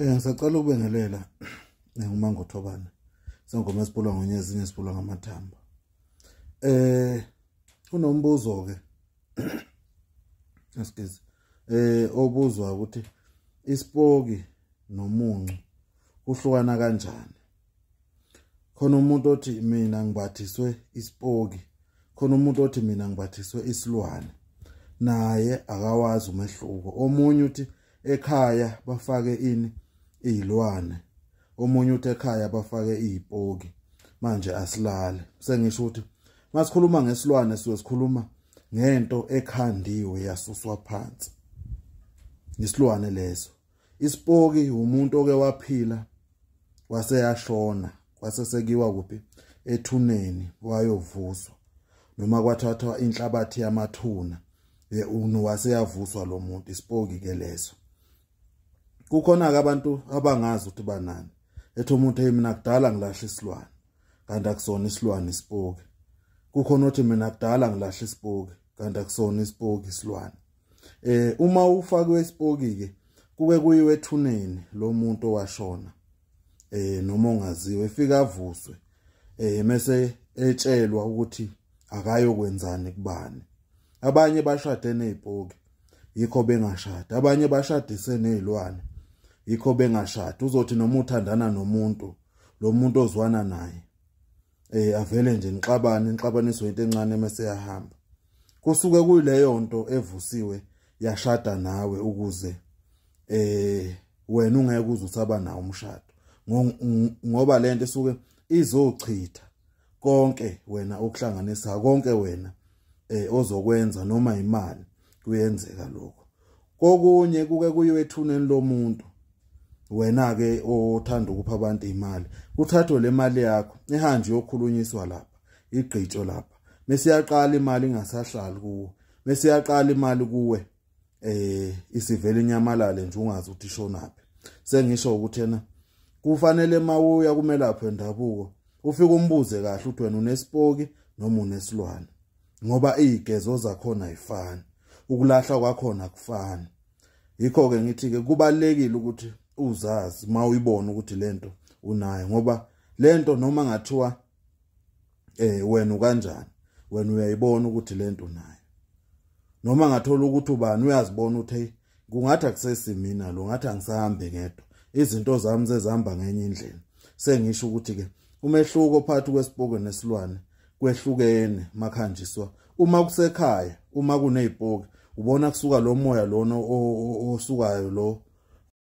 Ngisacela ukubingelela uMangothobane. Sengoma esipulwa ngonyezi esipulwa ngamathambo. Kunombuzo ke. Excuse. Obuzwa ukuthi isipoki nomuncu kuhlukana kanjani? Khona umuntu othi mina ngibathiswe isipoki, khona umuntu othi mina ngibathiswe isilwane. Naye akawazi umehluko. Omunye uthi ekhaya bafake ini izilwane, omunye uthi ekhaya bafake izipoki. Manje asilale. Sengisho ukuthi masikhuluma ngesilwane siyo sikhuluma ngento ekhandiwe yasuswa phansi. Isilwane leso. Isipoki umuntu oke waphila waseyashona, kwasesekiwa kuphi ethuneni wayovuswa, noma kwathathwa inhlabathi yamathuna waseyavuswa lo muntu. Isipoki ke leso. Kukhona ke abantu abangazi ukuthi banani. Ethi umuntu hey mina kudala ngilahla isilwane, kanti akusona isilwane isipoki. Kukhona othi mina kudala ngilahla isipoki, kanti akusona isipoki isilwane. Uma ufakwe isipoki ke kuke kuyiwe ethuneni lo muntu owashona noma ongaziwe, efika avuswe mase etshelwa ukuthi akayokwenzani kubani. Abanye bashade nezipoki yikho bengashadi, abanye bashadise nezilwane yikho bengashadi. Uzothi noma uthandana nomuntu, lo muntu ozwana naye avele nje nixabane, nixabaniswe into encane mase yahamba. Kusuke kuyileyo nto evusiwe yashada nawe ukuze wena ungeke uze usaba nawo umshado, ngoba lento isuke izochitha konke wena okuhlanganisa konke wena ozokwenza noma imali. Kuyenzeka lokho. Kokunye kuke kuyiwe ethuneni lomuntu, wena ke othanda ukupha abantu imali, kuthathwe le mali yakho ihanjwe yokhulunyiswa lapha, igqitsho lapha, mase yaqala imali ingasahlali kuwe, mase yaqala imali kuwe isivele inyamalale nje ungazi ukuthi ishonaphi. Sengisho ukuthi yena kufanele mawuya kumelaphi wendabuko ufike umbuze kahle ukuthi wena unesipoki noma unesilwane, ngoba izigezo zakhona ayifani, ukulahla kwakhona akufani. Yikho ke ngithi ke kubalekile ukuthi uzazi mawuyibona ukuthi lento unayo, ngoba lento noma ngathiwa wena ukanjani, wena uyayibona ukuthi lento unayo. Noma ngathola ukuthi ubani uyazibona ukuthi hey kungathi akusesimina lo, ngathi angisahambe ngedwa, izinto zami sezihamba ngenye indlela. Sengisho ukuthi ke umehluko phakathi kwesipoki nesilwane kwehlukene makhanjiswa. Uma kusekhaya, uma kunezipoki ubona kusuka lo moya lona osukayo lo